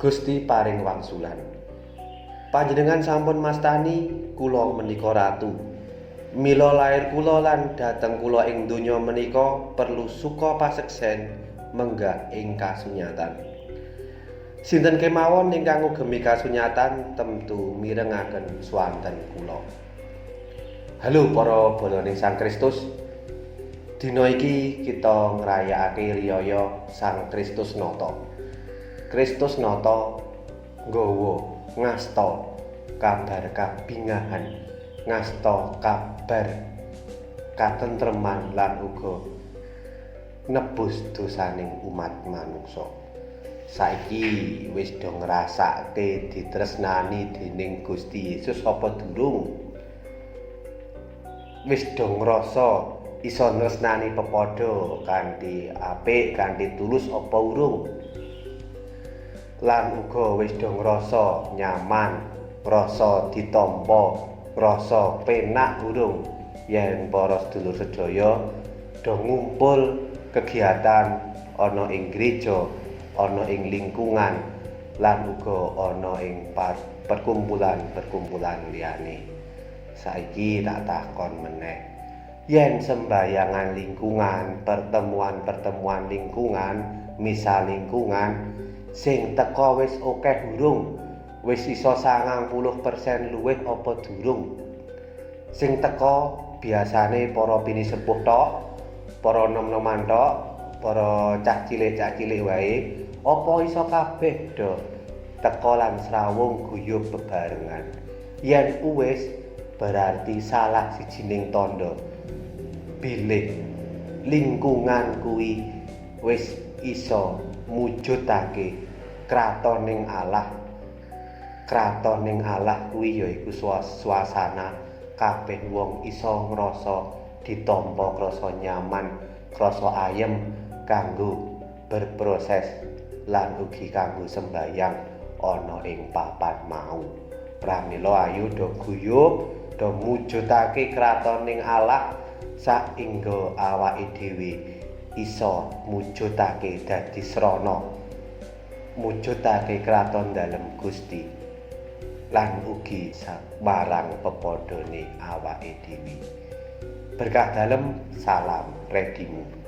Gusti paring wangsulan. Panjenengan sampun mastani kula menika ratu. Mila lair kula lan dhateng kula ing donya menika perlu suka paseksen menggah ing kasunyatan. Sinten kemawon ingkang ngugemi kasunyatan temtu mirengaken swanten kula. Halo para balaning Sang Kristus. Dina iki kita ngrayakake riyaya Sang Kristus Nata. Kristus Nata nggawa ngasta kabar kabingahan, ngasta kabar katentreman lan uga nebus dosaning umat manungsa. Saiki wis do ngrasake ditresnani dening Gusti Yesus apa durung? Wis do ngrasa iso nresnani pepadha kanthi apik, kanthi tulus apa urung? Lan uga wis do ngrasa nyaman, ngrasa ditampa, ngrasa penak urung yen para sedulur sedaya do ngumpul kegiatan ana ing gereja, ana ing lingkungan, lan uga ana ing perkumpulan-perkumpulan liyane. Saiki tak takon meneh. Yen sembayangan lingkungan, pertemuan-pertemuan lingkungan, misa lingkungan sing teka wis akeh durung? Wis iso 90% luwih apa durung? Sing teka biasane para pinisepuh tok, para nom-noman tok, para cah cilik-cah cilik wae, apa iso kabeh do teka lan srawung guyub bebarengan? Yen wis, berarti salah sijining tandha bilih lingkungan kuwi wis iso mujudake kratoning Allah. Kratoning Allah kuwi yaiku suasana kabeh wong iso ngrasa ditampa, krasa nyaman, krasa ayem kanggo berproses lan ugi kanggo sembayang ana ing papan mau. Pramila ayo do guyub, do mujudake kratoning Allah saengga awake dhewe iso mujudake dadi srana mujudake kraton dalem Gusti lan ugi marang pepadhane awake dhewe. Berkah dalem, salam redimu.